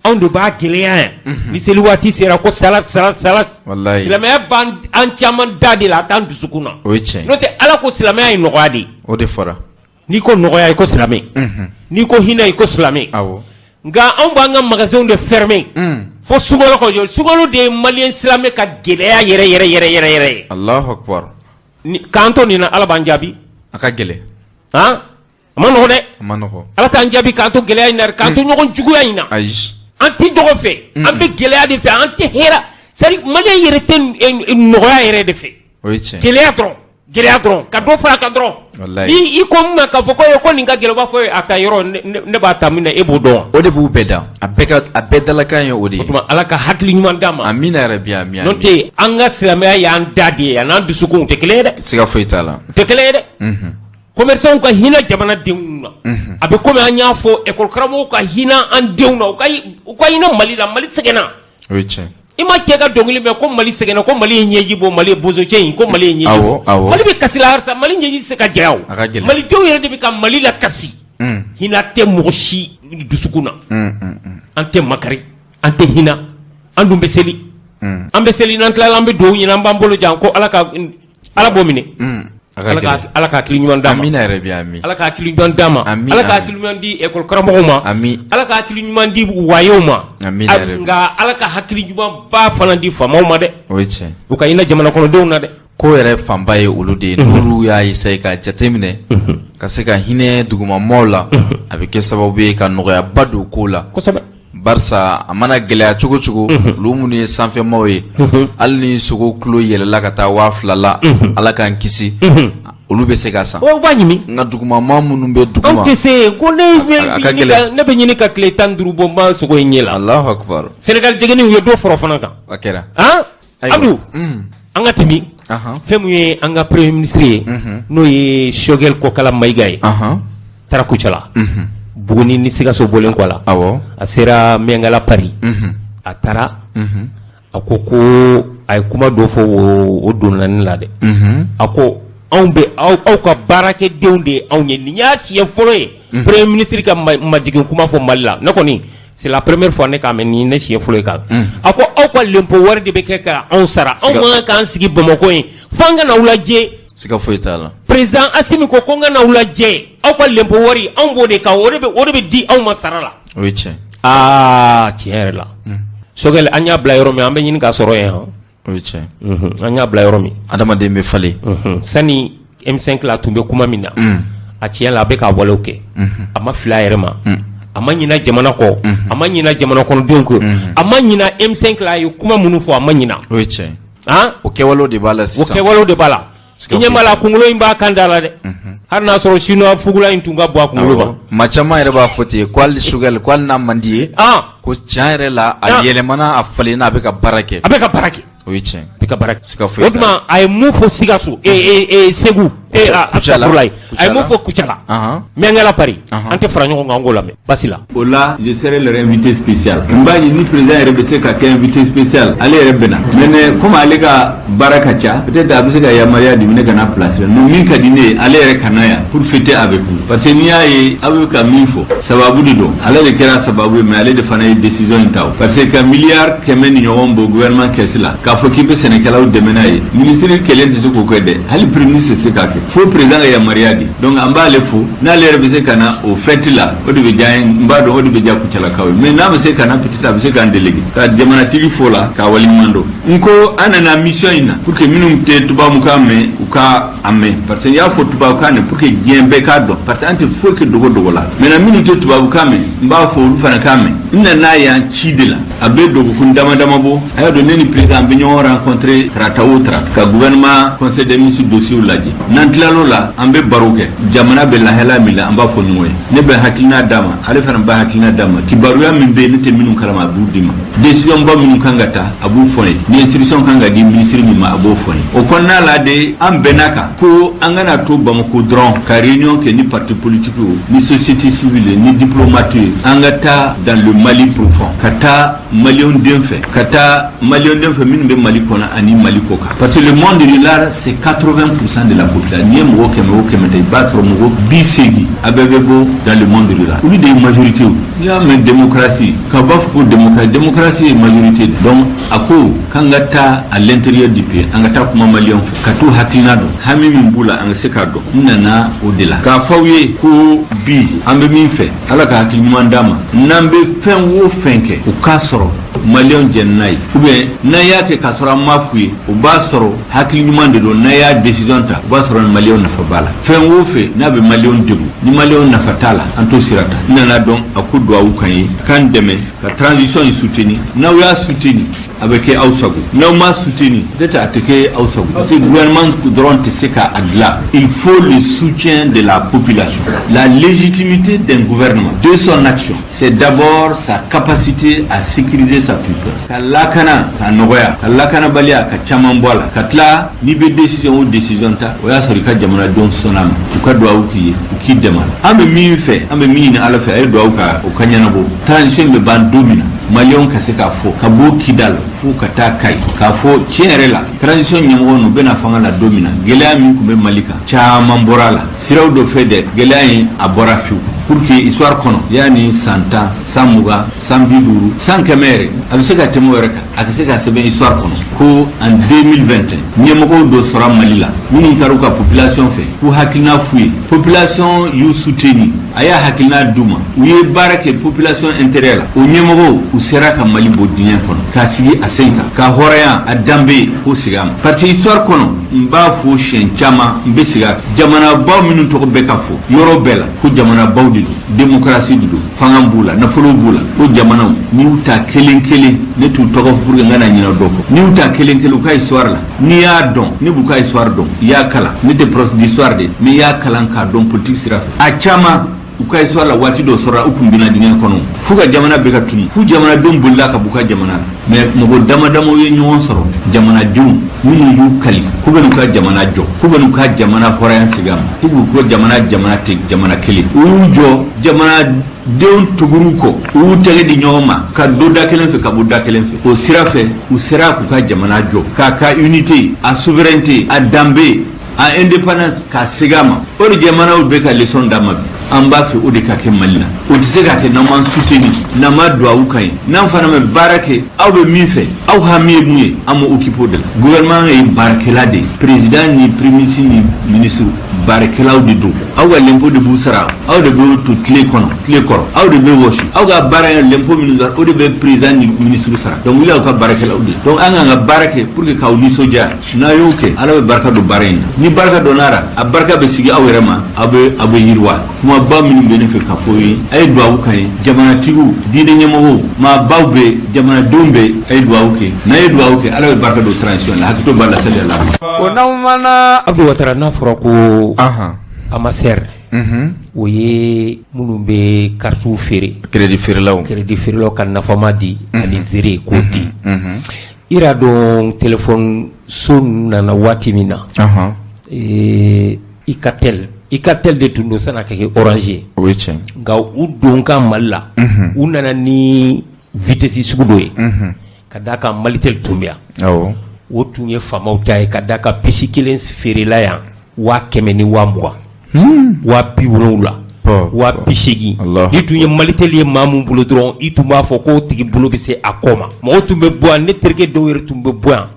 anw de b'a gɛlɛya yan ni seli waati sera ko salade salade salade walayi silamɛya b'an an caman da de la a t'an dusukun na o ye tiɲɛ ye n'o tɛ Ala ko silamɛya ye nɔgɔya de ye o de fɔra n'i ko nɔgɔya i ko silamɛ n'i ko hinɛ i ko silamɛ nka anw b'an ka magasinw de fermer fo sunkalo ka jɔ sunkalo de ye maliyɛn silamɛ ka gɛlɛya yɛrɛ yɛrɛ yɛrɛ yɛrɛ yɛrɛ ye Alahu akibaru k'an to nin na Ala b'an jaabi A ka gɛlɛn. Han, a ma nɔgɔ dɛ. A ma nɔgɔ. Ala t'an jaabi k'an to gɛlɛya in na, k'an to ɲɔgɔn juguya in na. Ayi. An tɛ ɲɔgɔn fɛ, an bɛ gɛlɛya de fɛ, an tɛ hɛrɛ, c'est à dire maliyɛn yɛrɛ tɛ nɔgɔya yɛrɛ de fɛ. O ye tiɲɛ. Gɛlɛya dɔrɔn, gɛlɛya dɔrɔn, ka dɔ fara a kan dɔrɔn. Walayi. Ni i ko min ma k'a fɔ ko ko nin ka gɛlɛn, u b'a fɔ a ta yɔrɔ, ne b'a ta min na, e b'o dɔn wa? O de b'u bɛɛ da, a bɛɛ ka a bɛɛ dalakan ye o de O ye. tuma, Ala ka hakili ɲuman d'an ma. Amina yarabi, ami. N'o Ami. tɛ, an ka silamɛya y'an da de ye, a n'an dusukunw tɛ kelen ye dɛ. Siga foyi t'a la. U tɛ kelen ye dɛ. Commerçants ka hinɛ jamanadenw na, a bɛ komi an y'a fɔ, école karamɔgɔw ka hinɛ an denw na, u ka hinɛ Mali la. Mali sɛgɛnna. O ye tiɲɛ. I ma cɛ ka dɔnkili mɛn ko Mali sɛgɛnna, ko Mali ye ɲɛji bɔ, Mali ye bozocɛ in, ko Mali ye ɲɛji Awɔ, bɔ? Awɔ. Mali bɛ kasi la halisa, Mali ɲɛji tɛ se ka jɛya o. A ka gɛlɛn. Malidenw yɛrɛ de bɛ ka Mali la kasi. Hinɛ tɛ mɔgɔ si dusukun na. An tɛ makari, an tɛ hinɛ, an dun bɛ seli. An bɛ seli, n'an tilala, an bɛ dugawu ɲini, an b'an bolo jan ko Ala ka Ala b'o minɛ. A ka Ala ka gɛlɛn. Ala ka hakili ɲuman d'an ma. Amina yarabi, ami. Ala ka hakili ɲuman d'an ma. Ami, Ala ka ami. hakili ɲuman di école karamɔgɔw ma. Ami. Ala ka hakili ɲuman di wayew ma. Amina yarabi. Nka Ala ka hakili ɲuman ba fana di faamaw ma dɛ. O ye tiɲɛ. U ka hinɛ jamana kɔnɔdenw na dɛ. Ko yɛrɛ fanba ye olu de ye. N'olu y'a essayer ka jateminɛ ka se ka hinɛ dugumamɔgɔw la, a bɛ kɛ sababu ye ka nɔgɔyaba don ko la. Barisa a mana gɛlɛya cogo cogo, olu minnu ye sanfɛmaw ye, hali ni sogo kulo yɛlɛla ka taa 2000 la, Ala k'an kisi, olu bɛ se ka san. O b'a ɲimi. Nka dugumama minnu bɛ Anw duguma, tɛ se ko ne A ka bɛ ɲini gɛlɛn. ne bɛ ɲini ka tile 15 bɔ n ma sogo in ɲɛ la. Alahu akubar. Sénégal jɛgɛniw ye dɔ fara o fana kan. A kɛra. Han. Ayiwa. Abdou, an ka tɛmɛ. Fɛn min ye an ka premier ministre ye, n'o ye Choguel Kokala Maïga ye, taara Kucala, Buguni ni Sikaso bɔlen kɔ la, a sera Miyankala Paris. A taara, a ko ko a ye kuma dɔ fɔ, o donna ne la dɛ. A ko anw bɛ aw ka baarakɛdenw de ye anw ye. Nin y'a siɲɛ fɔlɔ ye premier ministre ka majigin kuma fɔ Mali la. Ne kɔni, c'est la première fois ne k'a mɛn, nin ne siɲɛ fɔlɔ ye k'a. A ko aw ka l'impôt wari de bɛ kɛ ka anw sara, anw man kan k'an sigi Bamakɔ yen f'an ka n'aw lajɛ. Siga foyi t'a la. Président Assimi ko ko n ka n'aw lajɛ, aw ka l'impôt wari, anw b'o de kan, o de bɛ di anw ma sara la. O ye tiɲɛ. Aa, tiɲɛ yɛrɛ la, Choguel, an y'a bila yɔrɔ min, an bɛ ɲini k'a sɔrɔ yen hɔn. O ye tiɲɛ. An y'a bila yɔrɔ min. Adamaden bɛ falen. Sani M5 la tun bɛ kuma min na, a tiɲɛ la, a bɛ k'a walew kɛ. A ma fili a yɛrɛ ma, a ma ɲina jamana kɔ, a ma ɲina jamana kɔnɔdenw kɔ, a ma ɲina M5 la, a ye kuma minnu fɔ, a ma ɲina. O ye tiɲɛ. Han. O kɛwalew de b'a la O sisan. kɛwalew de b'a la. Siga I ɲɛ b'a la, kunkolo in b'a kan da la dɛ, hali n'a sɔrɔ chinois fugula in tun ka bɔ a kunkolo ma. Maa caman yɛrɛ b'a fɔ ten ko hali Choguel, ko hali n'a man di ye, ko tiɲɛ yɛrɛ la, a yɛlɛmana, a falenna, a bɛ ka baara kɛ. A bɛ ka baara kɛ. O ye tiɲɛ. A bɛ ka baara kɛ. Siga foyi O t'a la. tuma, a ye mun fɔ Sikaso, Segu, Kucala. Astafurulayi, a ye mun fɔ Kucala, Miyankala Paris, an tɛ fara ɲɔgɔn kan, an k'o lamɛn basi la. O la, je serai leur invité spécial. N b'a ɲini ni président yɛrɛ bɛ se ka kɛ invité spécial, ale yɛrɛ bɛ na, mais comme ale ka baara ka ca, peut-être a bɛ se ka yamaruya di ne ka na place la. Mais min ka di ne ye, ale yɛrɛ ka na yan pour fêter avec vous, parce que n'i y'a ye aw bɛ ka min fɔ, sababu de don. Ale de kɛra sababu ye, mais ale de fana ye décision in ta o, parce que ka miliyari 100 ni ɲɔgɔn bɔ gouvernement caisse la k'a fɔ k'i bɛ sɛnɛkɛlaw dɛmɛ n'a ye, ministre kelen tɛ se k'o kɛ dɛ, hali premier ministre tɛ se k'a kɛ, fo président ka yamaruya di. Donc an b'ale fo. N'ale yɛrɛ bɛ se ka na o fête la, o de bɛ diya n ye, n b'a dɔn o de bɛ diya Kucalakaw ye. Mais n'a bɛ se ka na, peut-être a bɛ se k'an délégué ka jamanatigi fo la k'a waleɲuman dɔn. N ko an nana mission in na pour que minnu tɛ tubabukan mɛn, u ka a mɛn, parce que n y'a fɔ tubabukan na pour que diɲɛ bɛɛ k'a dɔn, parce que an tɛ foyi kɛ dogo dogo la. Maintenant, minnu tɛ tubabukan mɛn, n b'a fɔ olu fana k'a mɛn. N nana yan ci de la, a bɛ dɔgɔkun dama dama bɔ. A y'a dɔn, ne ni président an bɛ ɲɔgɔn rencontrer tarata o tarata ka gouvernement conseil des ministres dossiers lajɛ. N'an tilal'o la, an bɛ baro kɛ jamana bɛ lahala min la, an b'a fɔ ɲɔgɔn ye. Ne bɛ hakilina d'a ma, ale fana bɛ hakilina d'a ma. Kibaruya min bɛ yen, ne tɛ minnu kalama, a b'u di ma. Décision ba minnu kan ka ta, a b'u fɔ n ye. Ni instruction kan ka di ministre min ma, a b'o fɔ n ye. O kɔnɔna la de, an bɛnna kan ko an kana to Bamako dɔrɔn ka réunion kɛ ni parti politique ye, ni société civile ye, ni diplomate ye. An ka taa dans le Mali profond, ka taa maliyɛnw den fɛ, ka taa maliyɛnw den fɛ minnu bɛ Mali kɔnɔ ani Mali kɔ kan, parce que le monde rural, c'est 80% de la population. N'i ye mɔgɔ 100 o 100 ta, i b'a sɔrɔ mɔgɔ 80 a bɛɛ bɛ bɔ dans le monde rural. Olu de ye majorité ye. N'i y'a mɛn démocratie, ka b'a fɔ ko démocratie, démocratie ye majorité de. Donc a ko k'an ka taa à l'intérieur du pays, an ka taa kuma maliyɛnw fɛ, ka t'u hakilina dɔn, hami min b'u la, an ka se k'a dɔn. N nana o de la k'a fɔ aw ye ko bi an bɛ min fɛ, Ala ka hakili ɲuman d'an ma. N'an bɛ fɛn o fɛn kɛ, o k'a sɔrɔ Maliyɛnw jɛnna n'a ye ou bien n'an y'a kɛ k'a sɔrɔ an m'a f'u ye, o b'a sɔrɔ hakili ɲuman de don. N'a y'a décision ta, o b'a sɔrɔ maliyɛnw nafa b'a la. Fɛn o fɛn n'a bɛ maliyɛnw degun, ni maliyɛnw nafa t'a la, an t'o sira ta. N nana dɔn a ko duwawu kan ye k'an dɛmɛ ka transition in soutenir. N'aw y'a soutenir, a bɛ kɛ aw sago. N'aw m'a soutenir, peut-être a tɛ kɛ aw sago, parce que gouvernement dɔrɔn tɛ se k'a dilan. Il faut le soutien de la population. La légitimité d'un gouvernement, de son action, c'est d'abord sa capacité à sécuriser sa population, ka lakana ka nɔgɔya, ka lakanabaliya ka caman bɔ a la, ka tila n'i bɛ décision o décision ta, o y'a sɔrɔ i ka jamanadenw sɔnna a ma, u ka duwawu k'i ye, u k'i dɛmɛ. An bɛ min fɛ, an bɛ min ɲini Ala fɛ, a ye duwawu ka o ka ɲɛnabɔ. Transition bɛ ban don min na, Maliyɛnw ka se k'a fɔ ka bɔ Kidal fo ka taa Kayi, k'a fɔ tiɲɛ yɛrɛ la, transition ɲɛmɔgɔ ninnu bɛna fanga la don min na, gɛlɛya min tun bɛ Mali kan, caman bɔra a la siraw dɔ fɛ dɛ. Gɛlɛya in a bɔra fiyewu, pour que histoire kɔnɔ, yanni san 10, san 20, san 50, san 100 yɛrɛ, a bɛ se ka tɛmɛ o yɛrɛ kan, a ka se ka sɛbɛn histoire kɔnɔ ko en 2021, ɲɛmɔgɔw dɔ sɔrɔ Mali la minnu taara u ka population fɛ k'u hakilina f'u ye, population y'u soutenir, a y'a hakilina d'u ma, u ye baara kɛ population intérêt la. O ɲɛmɔgɔw, u sera ka Mali bɔ diɲɛ kɔnɔ k'a sigi a sen kan, ka hɔrɔnya a danbe k'o sigi a ma, parce que histoire kɔnɔ, n b'a fɔ siɲɛ caman, n bɛ segin a kan, jamanabaw minnu tɔgɔ bɛ ka fɔ yɔrɔ bɛɛ la ko jamanabaw de don, démocratie de don, fanga b'u la, nafolo b'u la, ko jamanaw, n'i y'u ta kelen kelen, ne t'u tɔgɔ pour que n kana ɲinɛ dɔ kɔ, n'i y'u ta kelen kelen u ka histoire la, n'i y'a dɔn, ne b'u ka histoire dɔn, i y'a kalan, ne tɛ prof d'histoire de, mais i y'a kalan k'a dɔn politique sira fɛ, a caman u ka histoire la, waati dɔ sɔrɔ u kun bina dingɛ kɔnɔ f'u ka jamana bɛ ka tunu, f'u jamanadenw bolila ka b'u ka jamana la. Mais mɔgɔ dama damaw ye ɲɔgɔn sɔrɔ, jamanadenw minnu y'u kali k'u bɛ n'u ka jamana jɔ, k'u bɛ n'u ka jamana hɔrɔnya sigi a ma, k'u b'u ka jamana, jamana tɛ jamana kelen, u y'u jɔ, jamanadenw tugur'u kɔ, u y'u tɛgɛ di ɲɔgɔn ma ka don da kelen fɛ, ka bɔ da kelen fɛ. O sira fɛ, u sera k'u ka jamana jɔ, k'a ka unité, a souveraineté, a danbe, a indépendance k'a segin a ma. O de jamanaw bɛ ka leçon d'a ma bi. An b'a fɛ o de ka kɛ Mali la. O tɛ se ka kɛ n'an m'an soutenir, n'an ma duwawu kan ye, n'an fana bɛ baara kɛ. Aw bɛ min fɛ, aw hami ye mun ye, an m'o occuper o de la. Gouvernement ye baarakɛla de ye. Président ni premier ministre ni ministre, baarakɛlaw de don. Aw ka l'impôt de b'u sara, aw de bɛ to tile kɔnɔ, tile kɔrɔ, aw de bɛ wɔsi, aw ka baara ye l'impôt minnu sara, o de bɛ président ni ministre sara. Donc olu y'aw ka baarakɛlaw de ye. Donc an k'an ka baara kɛ pour que k'aw nisɔndiya. N'a y'o kɛ, Ala bɛ barika don baara in na. Ni barika donn'a la, a barika bɛ sigi aw yɛrɛ ma, aw bɛ yiriwa. Kumaba minnu bɛ ne fɛ ka fɔ ye, a ye duwawu kan ye. Jamanatigiw, diinɛ ɲɛmɔgɔw, maabaw bɛ, jamanadenw bɛ, a ye duwawu kɛ. N'a ye duwawu kɛ, Ala bɛ barika don transition la. Hakili b'a la, sali la. O n'aw mana. Abdou Ouattara, n'a fɔra ko Amaser, o ye minnu bɛ karitiw feere. Crédit feerelaw. Crédit feerelaw ka nafama di ani zere k'o di. I yɛrɛ dɔn, téléphone so ninnu nana waati min na, Icatel, Icatel de tun don san'a ka kɛ Orange ye. O ye tiɲɛ. Nka u don kan Mali la, u nana ni vitesse sugu dɔ ye, ka d'a kan Malitel tun bɛ yan. O tun ye faamaw ta ye, ka d'a kan puce kelen feerela yan 100 000 ni 20 000, 70 000, 80 000. Ni tun ye Malitel ye maa min bolo dɔrɔn, i tun b'a fɔ k'o tigi bolo bɛ se a kɔ ma. Mɔgɔw tun bɛ bɔ yan, ne terikɛ dɔw yɛrɛ tun bɛ bɔ yan,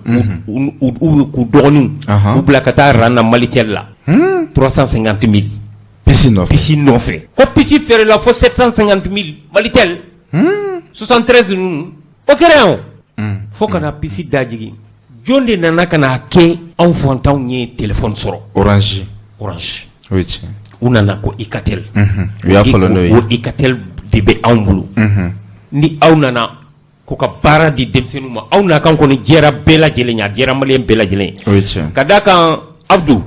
u k'u dɔgɔninw u bila ka taa rang na Malitel la, 350 000. Puce nɔfɛ. Puce nɔfɛ, ko puce feerela fo 750 000, Malitel 73 ninnu, o kɛra yan o. Fo ka na puce dajigin, jɔn de nana ka na kɛ anw fantanw ye téléphone sɔrɔ? Orange. Orange. O ye tiɲɛ. U nana ko Icatel. U y'a fɔlɔ n'o ye. O Icatel de bɛ anw bolo. Ni aw nana ko ka baara di denmisɛnninw ma, aw nakan kɔni jɛra bɛɛ lajɛlen ye, a diyara maliyɛn bɛɛ lajɛlen ye. O ye tiɲɛ. Ka d'a kan, Abdou,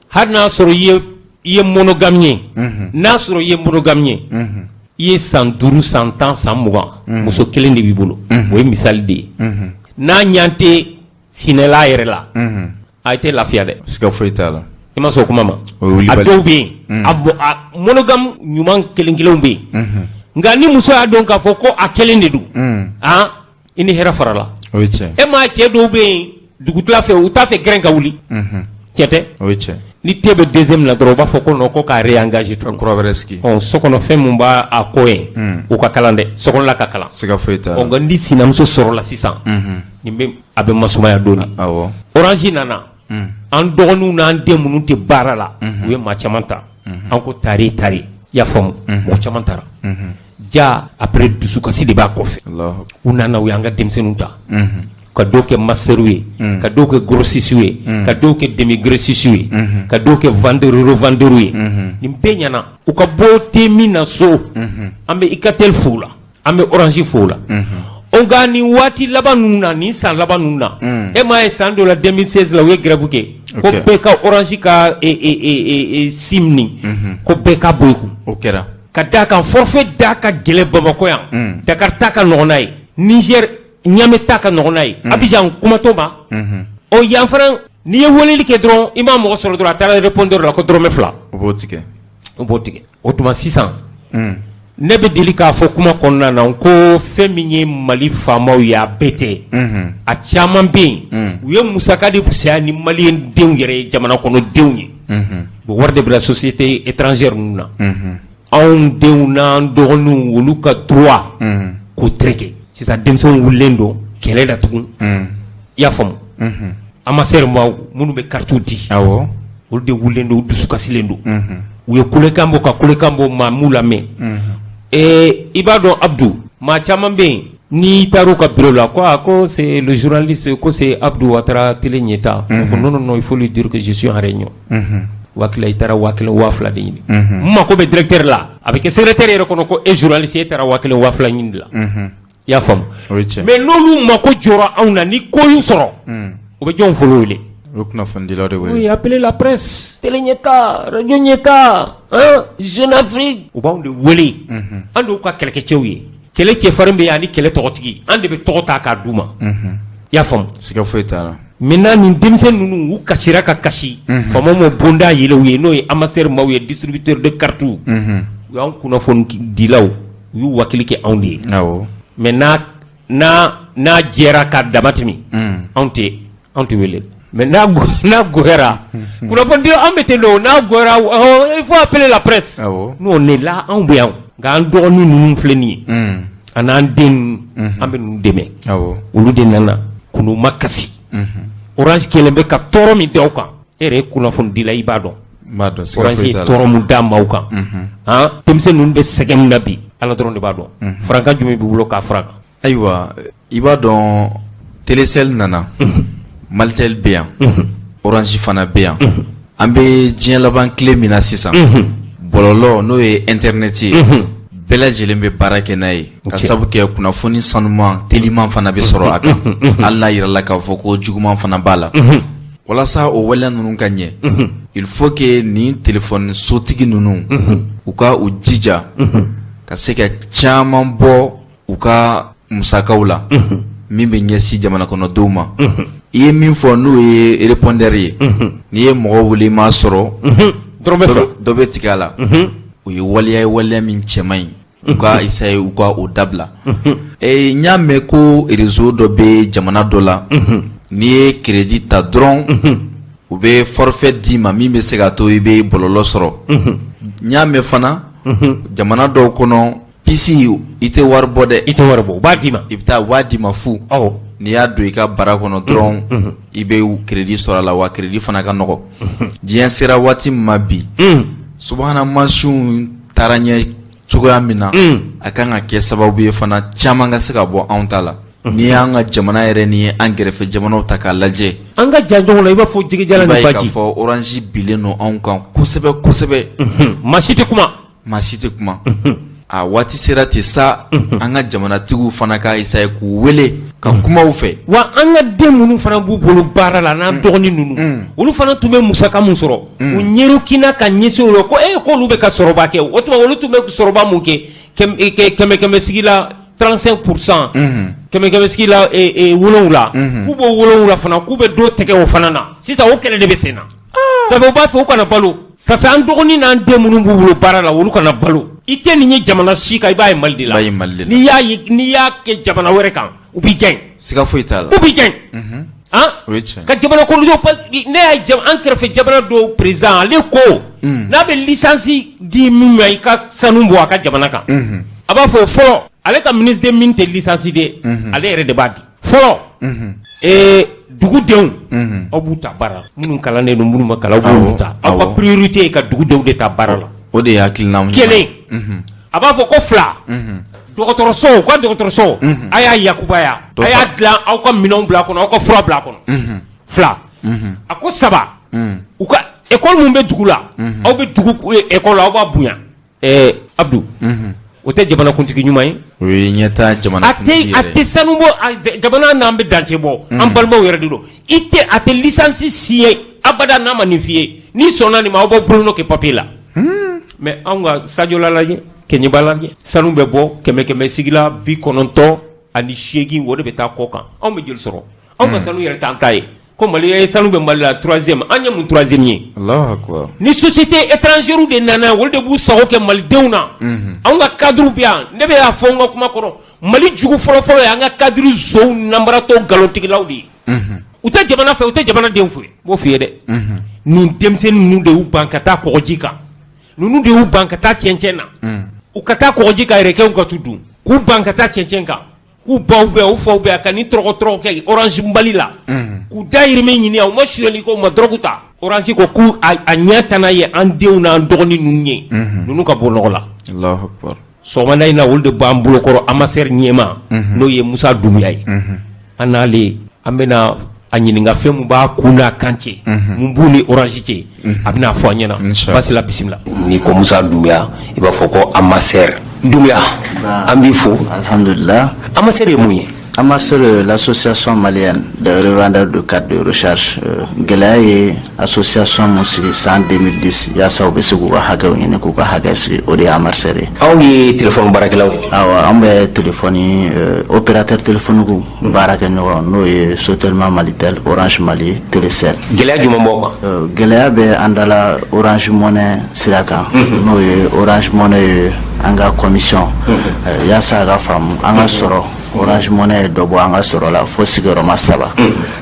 hali n'a sɔrɔ i ye monogame ye, n'a sɔrɔ i ye monogame ye, i ye san 5, san 10, san 20, muso kelen de b'i bolo, o ye misali de ye, n'a ɲan tɛ sinɛla yɛrɛ la, a tɛ lafiya dɛ. Siga foyi t'a la. I ma sɔn o kuma ma? O ye wulibali. A dɔw bɛ yen, a monogame ɲuman kelen kelenw bɛ yen, nka ni muso y'a dɔn k'a fɔ ko a kelen de don, han, i ni hɛrɛ farala. O ye tiɲɛ. E maa cɛ dɔw bɛ yen dugutila fɛ, u t'a fɛ gɛrɛn ka wuli, cɛ tɛ. O ye tiɲɛ. Ni te bɛ deuxième la dɔrɔn, u b'a fɔ ko non, ko k'a réengager tugun. Kura wɛrɛ sigi. Ɔ, so kɔnɔ fɛn mun b'a a kɔ ye, o ka kalan dɛ, sokɔnɔla ka kalan. Siga foyi t'a la. Ɔ, nka ni sinamuso sɔrɔla sisan, nin bɛ a bɛ masumaya dɔɔni. Orange nana, an dɔgɔninw n'an den minnu tɛ baara la, u ye maa caman ta. An ko tare tare, i y'a faamu, mɔgɔ caman taara. Ja après dusukasi de b'a kɔfɛ. U nana, u y'an ka denmisɛnninw ta ka dɔw kɛ masseurw ye, ka dɔw kɛ grossistew ye, ka dɔw kɛ demi grossistew ye, ka dɔw kɛ vendeur revendeur ye. Nin bɛɛ ɲɛna. U ka bɔ te min na so, an bɛ Alcatel fo la, an bɛ Orange fo la. O nka nin waati laban ninnu na, nin san laban ninnu na, e m'a ye san dɔ la, 2016 la, u ye grève kɛ ko bɛɛ ka Orange ka sim nin, ko bɛɛ ka bɔ i kun. O kɛra. Ka d'a kan forfait da ka gɛlɛn Bamakɔ yan, Dakar ta ka nɔgɔn n'a ye, Niger Niamey ta ka nɔgɔn n'a ye, Abidjan kumatɔ ma. Ɔ yan fana, n'i ye weleli kɛ dɔrɔn, i m'a mɔgɔ sɔrɔ dɔrɔn, a taara répondeur la ko dɔrɔmɛ 2. O b'o tigɛ. O b'o tigɛ. O tuma sisan, ne bɛ deli k'a fɔ kuma kɔnɔna na ko fɛn min ye Mali faamaw ye, a bɛɛ tɛ, a caman bɛ yen, u ye musaka de fisaya ni maliyɛn denw yɛrɛ ye, jamana kɔnɔdenw ye. Bon, wari de bila société étrangère ninnu na. Anw denw n'an dɔgɔninw, olu ka droit k'o tereke. Sisan denmisɛnw wulilen don kɛlɛ la tugun, i y'a faamu? Amasseurs maaw minnu bɛ cartes di, olu de wulilen don, u dusukasilen don. U ye kulekan bɔ ka kulekan bɔ, maa m'u lamɛn. I b'a dɔn Abdou, maa caman bɛ yen, n'i taar'u ka bureau la, ko ah, ko c'est le journaliste, ko c'est Abdou Ouattara Télé Ɲɛta, mm non non non, il faut lui dire que je suis en réunion. 1000, i taara 1000, 2000 de ɲini. N mako bɛ directeur la, a bɛ kɛ secrétaire yɛrɛ kɔnɔ ko e journaliste, e taara 1000, 2000 ɲini de la, i y'a faamu? Mais n'olu mako jɔra anw na, ni ko y'u sɔrɔ, u bɛ jɔn fɔlɔ wele? U bɛ kunnafonidilaw de wele. Oui, appelez la presse, Télé Ɲɛta, Radio Ɲɛta, hein, Jeune Afrique. U b'anw de wele. An de y'u ka kɛlɛkɛcɛw ye. Kɛlɛ cɛfarin bɛ yen ani kɛlɛ tɔgɔtigi, an de bɛ tɔgɔ ta k'a d'u ma, i y'a faamu? Siga foyi t'a la. Maintenant, nin denmisɛn ninnu, u kasira ka kasi. Faamaw ma bonda yɛlɛ u ye, n'o ye amasseurs maaw ye, distributeur de cartes. U y'an kunnafonidilaw, u y'u wakili kɛ anw de ye. Mais n'a jɛra ka dama tɛmɛ, anw tɛ wele. Mais n'a goyara, kunnafoni an bɛ ten don, n'a goyara, il faut appeler la presse. Nous, on est là, anw bɛ yan. Nka an dɔgɔnin ninnu filɛ nin ye, a n'an den ninnu, an bɛ ninnu dɛmɛ. Olu de nana k'u ma kasi. Orange kɛlen bɛ ka tɔɔrɔ min da aw kan, e yɛrɛ ye kunnafonidila, i b'a dɔn. Orange ye tɔɔrɔ min da maaw kan, han, denmisɛn ninnu bɛ sɛgɛn min na bi, Ala dɔrɔn de b'a dɔn. Farankan jumɛn b'i bolo k'a fara kan? Ayiwa, i b'a dɔn, Telecel nana, Malitel bɛ yan, Orange fana bɛ yan. An bɛ diɲɛ laban tile min na sisan, bɔlɔlɔ, n'o ye internet ye, bɛɛ lajɛlen bɛ baara kɛ n'a ye, ka sabu kɛ kunnafoni sanuman teliman fana bɛ sɔrɔ a kan, hali n'a yirala k'a fɔ ko juguman fana b'a la. Walasa o waleya ninnu ka ɲɛ, il faut que nin téléphone sotigi ninnu, u ka u jija ka se ka caman bɔ u ka musakaw la min bɛ ɲɛsin jamana kɔnɔdenw ma. I ye min fɔ, n'o ye répondeur ye, n'i ye mɔgɔ wele, i m'a sɔrɔ, dɔ bɛ tigɛ a la. O ye waleya ye, waleya min cɛ man ɲi. U ka essayer u ka o dabila. N y'a mɛn ko réseau dɔ bɛ jamana dɔ la, n'i ye crédit ta dɔrɔn, u bɛ forfait d'i ma min bɛ se ka to i bɛ bɔlɔlɔ sɔrɔ. N y'a mɛn fana jamana dɔw kɔnɔ, puce, i tɛ wari bɔ dɛ. I tɛ wari bɔ, u b'a d'i ma. I bɛ taa, u b'a d'i ma fu. N'i y'a don i ka bara kɔnɔ dɔrɔn, i bɛ crédit sɔrɔ a la, wa crédit fana ka nɔgɔ. Diɲɛ sera waati min ma bi, subahana mansinw taara ɲɛ cogoya min na, a kan ka kɛ sababu ye fana caman ka se ka bɔ anw ta la. N'i y'an ka jamana yɛrɛ ni an kɛrɛfɛ jamanaw ta k'a lajɛ, an ka jan ɲɔgɔn na, i b'a fɔ jigijala ni baji. I b'a ye k'a fɔ Orange bilen don anw kan kosɛbɛ kosɛbɛ. Maa si tɛ kuma. Maa si tɛ kuma. A waati sera ten sa, an ka jamanatigiw fana ka essayer k'u wele ka kuma u fɛ. Wa an ka den minnu fana b'u bolo baara la, n'an dɔgɔnin ninnu, olu fana tun bɛ musaka mun sɔrɔ, u ɲɛrokina ka ɲɛsin o la ko e k'olu bɛ ka sɔrɔba kɛ. O tuma olu tun bɛ sɔrɔba mun kɛ? Kɛmɛ kɛmɛ sigi la 35%, kɛmɛ kɛmɛ sigi la 7, k'u b'o 7 fana, k'u bɛ dɔ tigɛ o fana na. Sisan o kɛlɛ de bɛ sen na. Sabu u b'a fɛ u kana balo. Ça fait an dɔgɔnin n'an den minnu b'u bolo baara la, olu kana balo. I tɛ nin ye jamana si kan, i b'a ye Mali de la. N'i y'a ye, n'i y'a kɛ jamana wɛrɛ kan, u b'i gɛn. Siga foyi t'a la. U b'i gɛn. Han, ka jamana kɔnɔdenw, ne y'a ye an kɛrɛfɛ jamana dɔw président, ale ko n'a bɛ licence di min ma i ka sanu bɔ a ka jamana kan, a b'a fɔ fɔlɔ, ale ka ministre des mines tɛ licence di, ale yɛrɛ de b'a di fɔlɔ. Dugudenw, aw b'u ta baara la, minnu kalannen don, minnu ma kalan, aw b'olu ta. Aw ka priorité ye ka dugudenw de ta baara la. O de ye hakilina. Kelen, A b'a fɔ ko fila, dɔgɔtɔrɔso, u ka dɔgɔtɔrɔso, a y'a yakubaya, a y'a dilan, aw ka minɛnw bila a kɔnɔ, aw ka fura bila a kɔnɔ. Fila. A ko saba, u ka école min bɛ dugu la, aw bɛ dugu école, aw b'a bonya. Ɛɛ Abdou, o tɛ jamanakuntigi ɲuman ye? O ye ɲɛta jamanakuntigi yɛrɛ. A tɛ sanu bɔ jamana n'an bɛ dancɛ bɔ, an balimaw yɛrɛ de don. I tɛ, a tɛ licence signer abada n'a ma nin f'i ye. N'i sɔnna nin ma, aw b'aw bolonɔ kɛ papier la. Mais anw ka Sadiola lajɛ, Kɛɲɛba lajɛ, sanu bɛ bɔ kɛmɛ kɛmɛ sigi la 98, o de bɛ taa kɔ kan. Anw bɛ joli sɔrɔ? Anw ka sanu yɛrɛ t'an ta ye. Ko Mali ye sanu bɛ Mali la troisième, an ye mun troisième ye? Allahu akbar. Ni société étrangère de nana, olu de b'u sago kɛ malidenw na. Anw ka cadre bɛ yan, ne bɛ y'a fɔ n ka kuma kɔnɔ, Mali jugu fɔlɔfɔlɔ ye an ka cadre zonw nanbaratɔ nkalontigilaw de ye. U tɛ jamana fɛ, u tɛ jamana den fɛ, n b'o f'i ye dɛ. Nin denmisɛnnin ninnu de y'u ban ka taa kɔgɔji kan, ninnu de y'u ban ka taa cɛncɛn na, u ka taa kɔgɔji kan requin ka t'u dun, k'u ban ka taa cɛncɛn kan, k'u baw bɛ yan, u faw bɛ yan, ka nin tɔrɔgɔ tɔrɔgɔ kɛ Orange Mali la, k'u dahirimɛ ɲini yan. U ma sonyali kɛ, u ma drogue ta. Orange ko k'u a ɲɛ tana ye an denw n'an dɔgɔnin ninnu ye, ninnu ka bɔ nɔgɔ la. Allahu akbar. Sɔgɔmada in na, olu de b'an bolokɔrɔ, AMASER ɲɛma, n'o ye Musa Dunbiya ye. An n'ale, an bɛna a ɲininka fɛn min b'a kun n'a kan cɛ, mun b'u ni Orange cɛ, a bɛna fɔ an ɲɛna. Basila, bisimila. N'i ko Musa Dunbiya, i b'a fɔ ko AMASER. Dunbiya, an b'i fo. Alhamdulillah. AMASER ye mun ye? AMASER, l'association malienne des revendeurs de cartes de recharge. Gɛlɛya ye association mun sigi san 2010 yaasa u bɛ se k'u ka hakɛw ɲini, k'u ka hakɛ sigi, o de ye AMASER ye. Aw ye téléphone baarakɛlaw ye? Awɔ, an bɛ téléphone opérateur téléphonique baara kɛ ɲɔgɔn, n'o ye Sotelma, Malitel, Orange Mali, Telecel. Gɛlɛya jumɛn b'aw kan? Gɛlɛya bɛ an da la Orange Money sira kan, n'o ye Orange Money ye an ka commission, yaasa a ka faamu an ka sɔrɔ. Orange Money ye dɔ bɔ an ka sɔrɔ la fo sigiyɔrɔma saba.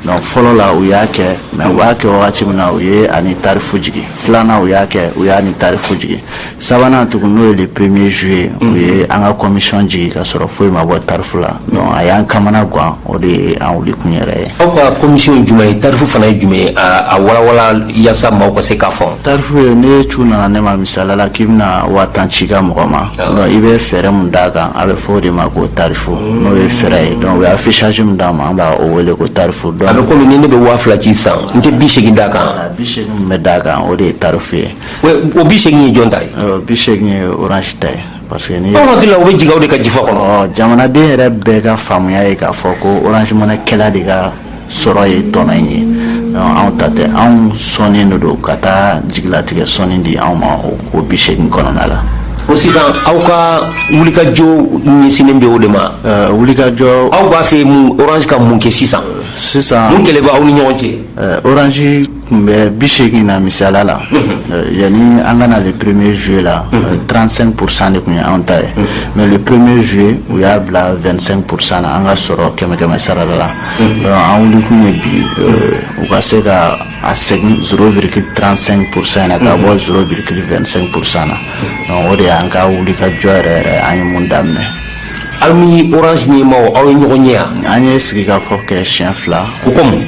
Donc fɔlɔ la, u y'a kɛ, mais u b'a kɛ wagati min na, u ye ani tarif jigin. Filanan, u y'a kɛ, u y'a ni tarif jigin. Sabanan tugun, n'o ye le premier juillet, u ye an ka commission jigin ka sɔrɔ foyi ma bɔ tarif la. Donc a y'an kamana gan, o de ye an wuli kun yɛrɛ ye. Aw ka commission ye jumɛn ye? Tarif fana ye jumɛn ye? A walawala yaasa maaw ka se k'a faamu. Tarif ye, ne cu nana ne ma misaliya la k'i bɛna 10 000 ci ka mɔgɔ ma, donc i bɛ fɛɛrɛ mun d'a kan, a bɛ fɔ o de ma ko tarif, n'o ye fɛɛrɛ ye. Donc u ye affichage min d'a ma, an b'a o wele ko tarif. Donc a bɛ komi ni ne bɛ 2000 ci sisan, n tɛ 80 d'a kan? 80 min bɛ d'a kan, o de ye tarif ye. O 80 ye jɔn ta ye? 80 ye Orange ta ye, parce que ni Aw hakili la, o bɛ jigin aw de ka jifa kɔnɔ. Jamanaden yɛrɛ bɛɛ ka faamuya ye k'a fɔ ko Orange Money kɛla de ka sɔrɔ ye tɔnɔ in ye. Donc anw ta tɛ, anw sɔnnen de don ka taa jigilatigɛ sɔnni di anw ma o 80 kɔnɔna la. O sisan, aw ka wulikajɔ ɲɛsinnen bɛ o de ma? Wulikajɔ. Aw b'a fɛ mun, Orange ka mun kɛ sisan? Sisan. Mun kɛlɛ bɛ aw ni ɲɔgɔn cɛ? Orange tun bɛ 80 na misaliya la, yanni an ka na le premier juillet la, 35% de tun ye anw ta ye. Mais le premier juillet, u y'a bila 25% na, an ka sɔrɔ kɛmɛ kɛmɛ sara la. Donc an wulikun ye bi u ka se ka a segin 0,35% na, ka bɔ 0,25% na. Donc o de y'an ka wulikajɔ yɛrɛ yɛrɛ, an ye mun daminɛ. Aw ni Orange ɲɛmaaw, aw ye ɲɔgɔn ye yan? An ye sigikafɔ kɛ siɲɛ fila. O ko mun?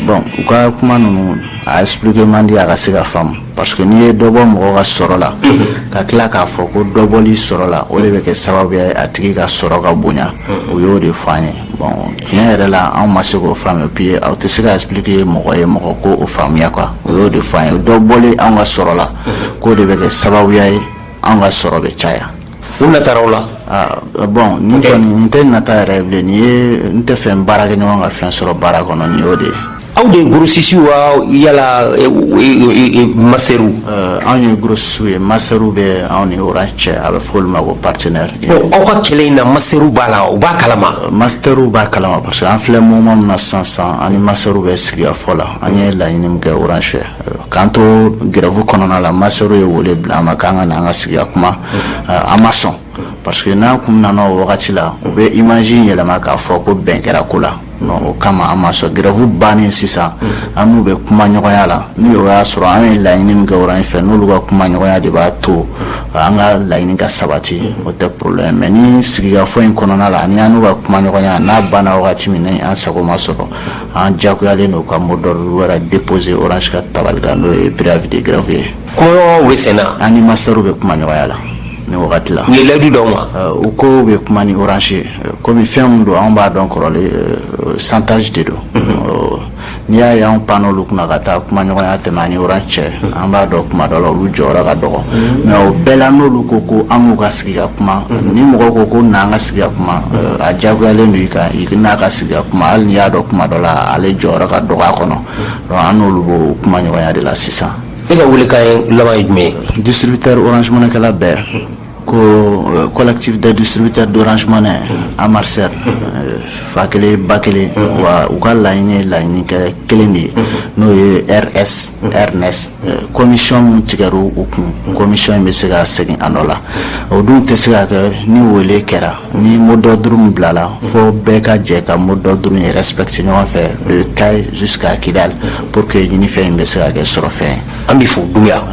Bon, u ka kuma ninnu a expliquer man di a ka se ka faamu, parce que n'i ye dɔ bɔ mɔgɔ ka sɔrɔ la, ka tila k'a fɔ ko dɔ bɔli sɔrɔ la, o de bɛ kɛ sababu ye a tigi ka sɔrɔ ka bonya, u y'o de fɔ an ye. Bon, tiɲɛ yɛrɛ la, anw ma se k'o faamu. Puis aw tɛ se ka expliquer mɔgɔ ye, mɔgɔ ko o faamuya quoi. U y'o de fɔ an ye, dɔ bɔli anw ka sɔrɔ la, k'o de bɛ kɛ sababuya ye anw ka sɔrɔ bɛ caya. U natara o la? Bon, nin kɔni, nin tɛ nata yɛrɛ ye bilen. Nin ye n tɛ fɛ n baarakɛ ɲɔgɔn ka fɛn sɔrɔ baara kɔnɔ, nin y'o de ye. Aw de ye grossiste wa, yala masterw? Anw ye grossiste ye, masterw bɛ anw ni Orange cɛ, a bɛ fɔ olu ma ko partenaire. Bon, aw ka kɛlɛ in na, masterw b'a la, u b'a kalama? Masterw b'a kalama, parce que an filɛ moment min na sisan sisan, an ni masterw bɛ sigikafɔ la. An ye laɲini min kɛ Orange fɛ, k'an to grève kɔnɔna la, masterw ye wele bila an ma k'an ka na an ka sigi ka kuma. An ma sɔn, parce que n'an kun nana o wagati la, u bɛ image yɛlɛma k'a fɔ ko bɛn kɛra ko la. Non, o kama an ma sɔn. Grève bannen sisan, an n'u bɛ kuma ɲɔgɔnya la. Ni o y'a sɔrɔ an ye laɲini min kɛ Orange fɛ, n'olu ka kuma ɲɔgɔnya de b'a to an ka laɲini ka sabati, o tɛ problème. Mais ni sigikafɔ in kɔnɔna la, ani an n'u ka kuma ɲɔgɔnya n'a banna wagati min, ni an sago ma sɔrɔ, an diyagoyalen don ka mot d'ordre wɛrɛ déposer Orange ka tabali kan, n'o ye préavis de grève ye. Kumaɲɔgɔnw bɛ sen na? An ni masterw bɛ kuma ɲɔgɔnya la. nin wagati la. U ye layidu d'aw ma? U ko u bɛ kuma ni Orange ye, komi fɛn min don, anw b'a dɔn kɔrɔlen, chantage de don. N'i y'a ye anw pan olu kunna ka taa kuma ɲɔgɔnya tɛmɛ ani Orange cɛ, an b'a dɔn kuma dɔ la olu jɔyɔrɔ ka dɔgɔ. Mais o bɛɛ la, n'olu ko ko an n'u ka sigi ka kuma, ni mɔgɔ ko ko n'an ka sigi ka kuma, a diyagoyalen don i kan i n'a ka sigi ka kuma, hali n'i y'a dɔn kuma dɔ la ale jɔyɔrɔ ka dɔgɔ a kɔnɔ. Donc an n'olu b'o kuma ɲɔgɔnya de la sisan. E ka welekan ye laban ye jumɛn ye? Distributeur Orange Money kɛla bɛɛ ko collectif des distributeurs d'Orange Money Amarser, fa kelen ba kelen, wa u ka laɲini ye laɲini kɛ kelen de ye, n'o ye RS RNS commission min tigɛr'u u kun, commission in bɛ se ka segin a nɔ la. O dun tɛ se ka kɛ ni wele kɛra, ni mot d'ordre min bilala, fo bɛɛ ka jɛ ka mot d'ordre in respecter ɲɔgɔn fɛ, de Kayes jusqu'à Kidal, pour que ɲinifɛn in bɛ se ka kɛ sɔrɔfɛn ye. An b'i fo, Dunbiya.